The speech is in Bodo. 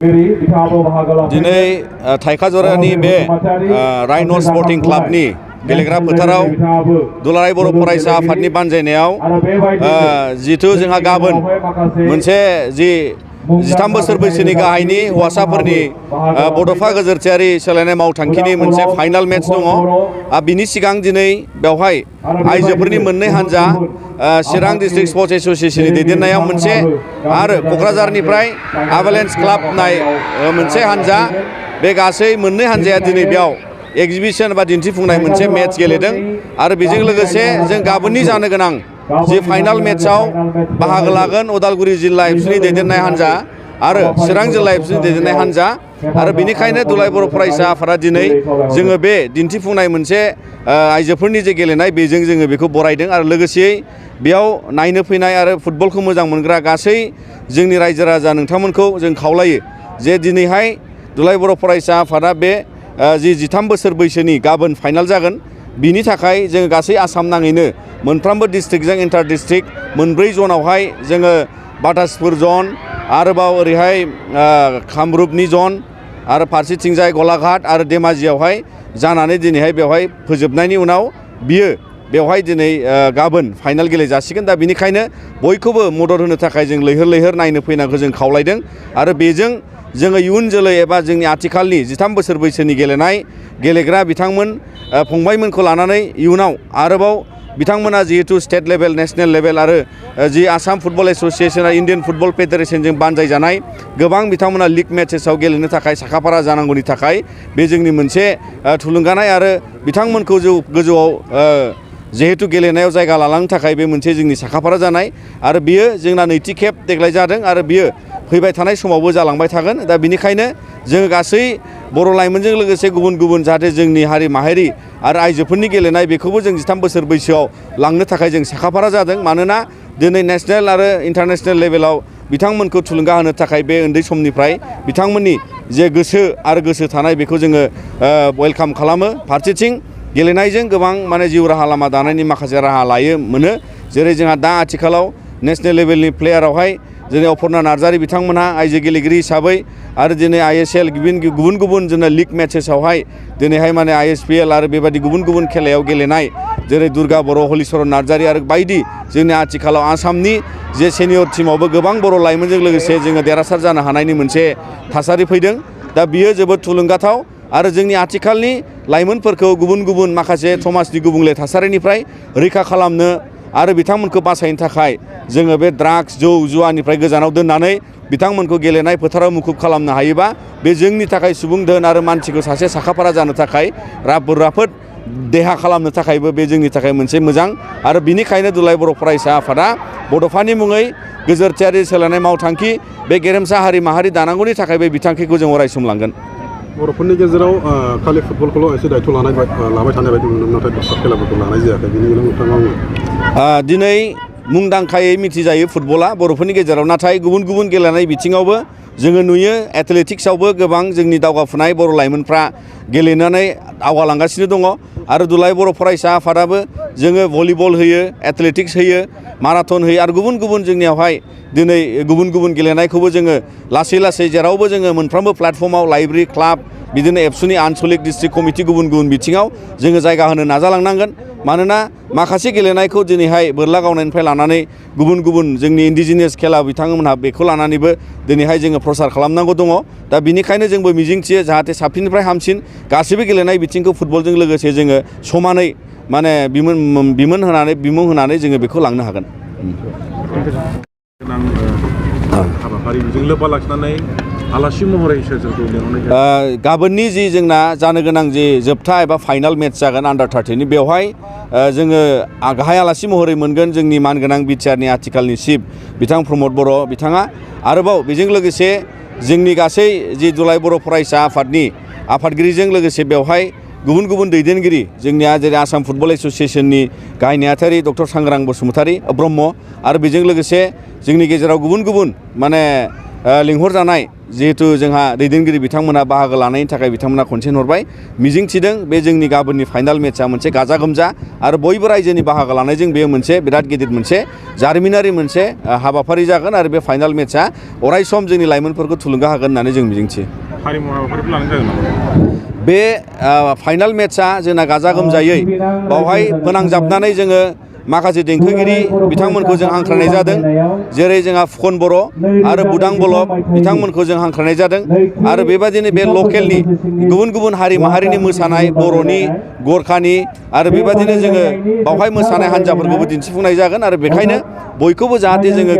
दिनै थाइखाजरानि बे राइन' स्पर्टिं क्लाबनि गेलेग्रा फोथाराव दुलाराय बर' फरायसा आफादनि बानजायनायाव जिथु जोंहा गाबोन मोनसे जि 13 बोसोर बैसोनि गाहायनि हौवासाफोरनि बड'फा गेजेरथियारि सोलायनाय मावथांखिनि मोनसे फाइनाल मेट्स दङ। बिनि सिगां दिनै बेवहाय आइजोफोरनि मोननै हान्जा चिरां डिस्ट्रिक्ट स्पर्ट्स एस'सिएशननि दैदेननायाव मोनसे आरो क'क्राझारनिफ्राय आभालेन्स क्लाब होननाय मोनसे हान्जा, बे गासै मोननै हान्जाया दिनै बेयाव एक्जिबिसन बा दिन्थिफुंनाय मोनसे मेट्स गेलेदों। आरो बेजों लोगोसे जों गाबोननि जानो गोनां जि फाइनाल मेट्सआव बाहागो लागोन उदालगुरि जिल्ला एबसुनि दैदेननाय हान्जा आरो चिरां जिल्ला एबसुनि दैदेननाय हान्जा। आरो बेनिखायनो दुलाराय बर' फरायसा आफादा दिनै जोङो बे दिन्थिफुंनाय मोनसे आइजोफोरनि जे गेलेनाय बेजों जोङो बेखौ बरायदों। आरो लोगोसेयै बेयाव नायनो फैनाय आरो फुटबलखौ मोजां मोनग्रा गासै जोंनि रायजो राजा नोंथांमोनखौ जों खावलायो जे दिनैहाय दुलाराय बर' फरायसा आफादा बे जि 13 बोसोर बैसोनि गाबोन फाइनाल जागोन, बिनि थाखाय जोङो गासै आसाम नाङैनो मोनफ्रोमबो डिस्ट्रिक्टजों इन्टार डिस्ट्रिक्ट मोनब्रै जनावहाय जोङो बाटासपुर जन, आरोबाव ओरैहाय कामरुपनि जन, आरो फारसेथिंजाय गलाघाट आरो धेमाजियावहाय जानानै दिनैहाय बेवहाय फोजोबनायनि उनाव बियो बेवहाय दिनै गाबोन फाइनाल गेलेजासिगोन। दा बिनिखायनो बयखौबो मदद होनो थाखाय जों लैहोर लैहोर नायनो फैनायखौ जों खावलायदों। आरो बेजों जोङो इयुन जोलै एबा जोंनि आथिखालनि 13 बोसोर बैसोनि गेलेग्रा बिथांमोन फंबायमोनखौ लानानै इयुनाव आरोबाव बिथांमोना जिहेतु स्टेट लेभेल, नेशनेल लेभेल आरो जि आसाम फुटबल एस'सिएशन आरो इन्डियान फुटबल फेडारेशनजों बानजायजानाय गोबां बिथांमोना लिग मेचेसआव गेलेनो थाखाय साखाफारा जानांगौनि थाखाय बे जोंनि मोनसे थुलुंगानाय आरो बिथांमोनखौ गोजौआव जिहेतु गेलेनायाव जायगा लालांनो थाखाय बे मोनसे जोंनि साखाफारा जानाय। आरो बियो जोंना नैथि खेब देग्लाय जादों आरो बियो फैबाय थानाय समावबो जालांबाय थागोन। दा बिनिखायनो जोङो गासै बर' लाइमोनजों लोगोसे गुबुन गुबुन जाहाथे जोंनि हारि माहारि आरो आइजोफोरनि गेलेनाय बेखौबो जों 13 बोसोर बैसोआव लांनो थाखाय जों साखाफारा जादों। मानोना दिनै नेशनेल आरो इन्टारनेशनेल लेभेलाव बिथांमोनखौ थुलुंगा होनो थाखाय बे उन्दै समनिफ्राय बिथांमोननि जे गोसो थानाय बेखौ जोङो वेलकाम खालामो। फारसेथिं गेलेनायजों गोबां माने जिउ राहा लामा दानायनि माखासे राहा मोनो। जेरै जोंहा दा आथिखालाव नेशनेल लेभेलनि प्लेयारावहाय दिनै अपर्ना नार्जारी बिथांमोनहा आइजो गेलेगिरि हिसाबै आरो दिनै ISL गुबुन गुबुन जोंना लिग मेचेसआवहाय दिनैहाय माने ISPL आरो बेबायदि गुबुन गुबुन खेलायाव गेलेनाय जेरै दुर्गा बर', हलिचरन नार्जारी आरो बायदि जोंनि आथिखालाव आसामनि जे सेनियर टिमावबो गोबां बर' लाइमोनजों लोगोसे जोङो देरहासार जानो हानायनि मोनसे थासारि फैदों। दा बियो जोबोद थुलुंगाथाव आरो जोंनि आथिखालनि लाइमोनफोरखौ गुबुन गुबुन माखासे समाजनि गुबुंले थासारिनिफ्राय रैखा खालामनो आरो बिथांमोनखौ बासायनो थाखाय जोङो बे ड्राग्स, जौ जुवानिफ्राय गोजानाव दोननानै बिथांमोनखौ गेलेनाय फोथाराव मुखुब खालामनो हायोबा बे जोंनि थाखाय सुबुं धोन आरो मानसिखौ सासे साखाफारा जानो थाखाय राफोद देहा खालामनो थाखायबो बे जोंनि थाखाय मोनसे मोजां। आरो बिनिखायनो दुलाराय बर' फरायसा आफादा बड'फानि मुङै गेजेरथियारि सोलायनाय मावथांखि बे गेरेमसा हारि माहारि दानांगौनि थाखाय बे बिथांखिखौ जों अरायसम लांगोन। बर'फोरनि गेजेराव खालि फुटबलखौल' एसे दायथ' लाबाय थानाय बायदि मोनो, नाथाय दस्रा खेलाफोरखौ लानाय जायाखै। बेनि उनाव नोंथाङा दिनै मुंदांखायै मिथिजायो फुटबला बर'फोरनि गेजेराव, नाथाय गुबुन गुबुन गेलेनाय बिथिङावबो जोङो नुयो। एथलेटिक्सआवबो गोबां जोंनि दावगाफुनाय बर' लाइमोनफ्रा गेलेनानै आवगालांगासिनो दङ। आरो दुलाराय बर' फरायसा आफादाबो जोङो भलिबल होयो, एथलेटिक्स होयो, माराथन होयो आरो गुबुन गुबुन जोंनियावहाय दिनै गुबुन गुबुन गेलेनायखौबो जोङो लासै जेरावबो जोङो मोनफ्रोमबो प्लेटफर्माव लाइब्रेरि, क्लाब, बिदिनो एबसुनि आनसलिक डिस्ट्रिक्ट कमिटि गुबुन गुबुन बिथिङाव जोङो जायगा होनो नाजालांनांगोन। मानोना माखासे गेलेनायखौ दिनैहाय बोरला गावनायनिफ्राय लानानै गुबुन गुबुन जोंनि इन्डिजिनियास खेला बिथांमोनहा बेखौ लानानैबो दिनैहाय जोङो प्रसार खालामनांगौ दङ। दा बिनिखायनो जोंबो मिजिंथियो जाहाथे साबसिननिफ्राय हामसिन गासैबो गेलेनाय बिथिंखौ फुटबलजों लोगोसे जोङो समानै माने बिमुं होनानै जोङो बेखौ लांनो हागोन। हाबाफारिजों लोब्बा लाखिनानै आलासि महरै जोंखौ लिंहरनाय गाबोननि जि जोंना जानो गोनां जि जोबथा एबा फाइनाल मेट्स जागोन आन्डार 13नि, बेवहाय जोङो गाहाय आलासि महरै मोनगोन जोंनि मानगोनां बिटिआरनि आथिखालनि चिफ बिथां प्रमद बर' बिथाङा। आरोबाव बेजों लोगोसे जोंनि गासै जि दुलाराय बर' फरायसा आफादनि आफादगिरिजों लोगोसे बेवहाय गुबुन गुबुन दैदेनगिरि जोंनिया जेरै आसाम फुटबल एस'सिएशननि गाहाय नेहाथारि डक्टर सांग्रां बसुमतारी ब्रह्म आरो बेजों लोगोसे जोंनि गेजेराव गुबुन गुबुन माने लिंहरजानाय जिहेथु जोंहा दैदेनगिरि बिथांमोना बाहागो लानायनि थाखाय बिथांमोना कनसेन्ट हरबाय मिजिंथिदों बे जोंनि गाबोननि फाइनाल मेचआ मोनसे गाजा गोमजा आरो बयबो रायजोनि बाहागो लानायजों बेयो मोनसे बिराद गिदिर मोनसे जारिमिनारि मोनसे हाबाफारि जागोन आरो बे फाइनाल मेचआ अराय सम जोंनि लाइमोनफोरखौ थुलुंगा होगोन होननानै जों मिजिंथियो। हारिमु हाबाफारिफोर लानाय जागोन नामा? बे फाइनाल मेचआ जोंना गाजा गोमजायै बावहाय फोनांजाबनानै जोङो माखासे देंखोगिरि बिथांमोनखौ जों हांख्रायनाय जादों जेरै जोंहा फुकन बर' आरो बुदां बलब बिथांमोनखौ जों हांख्रायनाय जादों आरो बेबादिनो बे लकेलनि गुबुन गुबुन हारि माहारिनि मोसानाय बर'नि गरखानि आरो बेबादिनो जोङो बावहाय मोसानाय हान्जाफोरखौबो दिन्थिफुंनाय जागोन आरो बेखायनो बयखौबो जाहाथे जोङो